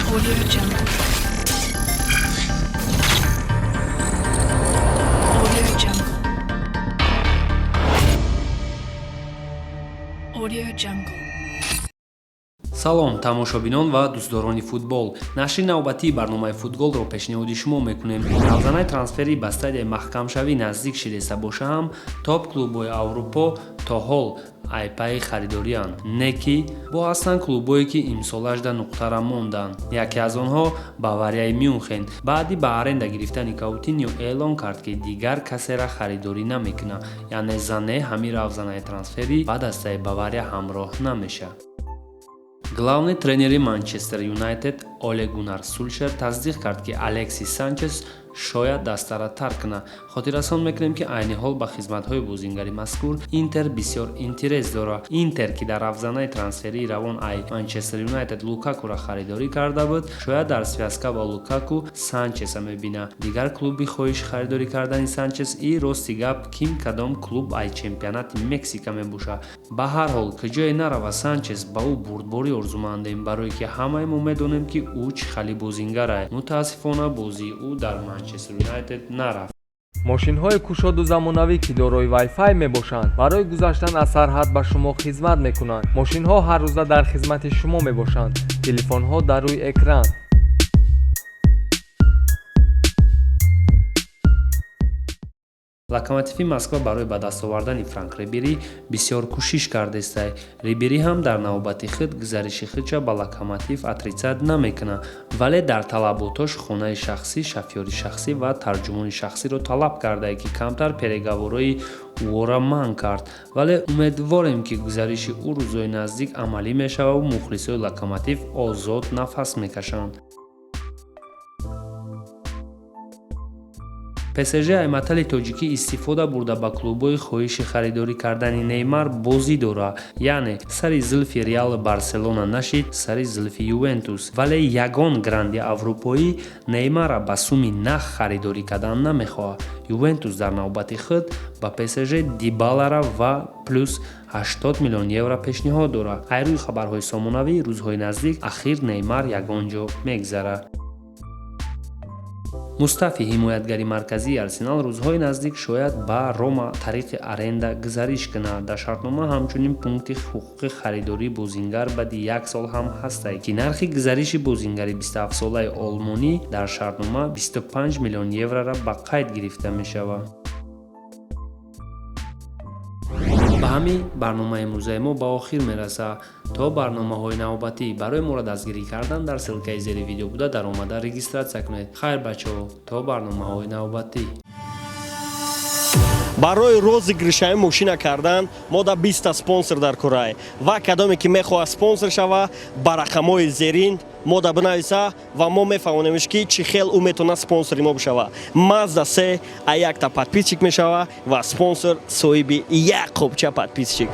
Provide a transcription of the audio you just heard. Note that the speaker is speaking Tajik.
Audio Jungle. Audio Jungle. Audio Jungle. Салом, тамошобинон ва дӯстдорони футбол! Нашри навбатии барномаи «Футголро» пешниҳоди шумо мекунем. Равзанаи трансферӣ ба стадияи маҳкамшавӣ наздик шидеста боша ҳам, топ клубҳои Аврупо то ҳол айпайи харидорианд. Не ки бо ҳастанд клубҳое, ки имсолашда нуқтара монданд. Яке аз онҳо Баварияи Мюнхен баъди ба аренда гирифтани Каутинио эълон кард, ки дигар касера харидорӣ намекунад, яъне Зане ҳамин равзанаи трансферӣ ба дастаи Бавария ҳамроҳ намешавад. Главный тренери Манчестер Юнайтед Оле Гунар Сулшер тасдиқ кард, ки Алексис Санчес шояд дастара тарк кунад. Хотиррасон мекунем, ки айни ҳол ба хизматҳои бозингари мазкур Интер бисёр интерес дорад. Интер, ки дар равзанаи трансферии равон ай Манчестер Юнайтед Лукакуро харидорӣ карда буд, шояд дар связка ба Лукаку Санчеса мебинад. Дигар клуби хоҳиши харидорӣ кардани Санчес и, рости гап, ким кадом клуб ай чемпионати Мексика мебошад. Ба ҳар ҳол, куҷое нарава Санчес, ба ӯ бурдборӣ орзумандем, барое ки ҳамаи мо медонем, ки ӯ чӣ хали бозингарае. Мутаассифона, бозии ӯ дар Манчестер Юнайтед нарафт. Мошинҳои кушоду замонавӣ, ки дорои вайфай мебошанд, барои гузаштан аз сарҳад ба шумо хизмат мекунанд. Мошинҳо ҳаррӯза дар хизмати шумо мебошанд. Телефонҳо дар рӯи экран. Локомотиви Москва барои ба даст овардани Франк Рибери бисёр кӯшиш кардестай. Рибери ҳам дар навбати худ гузариши худша ба Локомотив отрицать намекунад, вале дар талаботош хонаи шахсӣ, шофёри шахсӣ ва тарҷумони шахсиро талаб кардае, ки камтар переговорҳои ӯро манъ кард. Вале умедворем, ки гузариши ӯ рӯзҳои наздик амалӣ мешавад, мухлисои Локомотив озод нафас мекашанд. ПСЖ ай матали тоҷикӣ истифода бурда, ба клубҳои хоҳиши харидорӣ кардани Неймар бозӣ дорад, яъне сари зулфи Реал, Барселона нашид, сари зулфи Ювентус. Вале ягон гранди аврупоӣ Неймарра ба суми нах харидорӣ кардан намехоҳад. Ювентус дар навбати худ ба ПСЖ Дибалара ва плюс 80 миллион евро пешниҳод дорад. Ай рӯи хабарҳои сомонавӣ, рӯзҳои наздик ахир Неймар ягон ҷо мегзарад. Мустафи, ҳимоятгари марказии Арсенал, рӯзҳои наздик шояд ба Рома тариқи аренда гузариш кунад. Дар шартнома ҳамчунин пункти ҳуқуқи харидории бозингар баъди як сол ҳам ҳастае, ки нархи гузариши бозингари 27-солаи олмонӣ дар шартнома 25 миллион еврора ба қайд гирифта мешавад. Ба ҳамин барномаи имрӯзаи мо ба охир мерасад. То барномаҳои навбатӣ, барои моро дастгирӣ кардан дар ссылкаи зери видео буда даромада регистрация кунед. Хайр, бачаҳо, то барномаҳои навбатӣ. Барои розыгрышаи мошина кардан мо да 20-та спонсор дар курай ва кадоме ки мехоҳад спонсор шава, ба рақамҳои зерин мо да бинависа ва мо мефаҳмонемш, ки чӣ хел ӯ метавонад спонсори мо бишава. Мазда се а якта подписчик мешава ва спонсор соҳиби як қопча подписчик.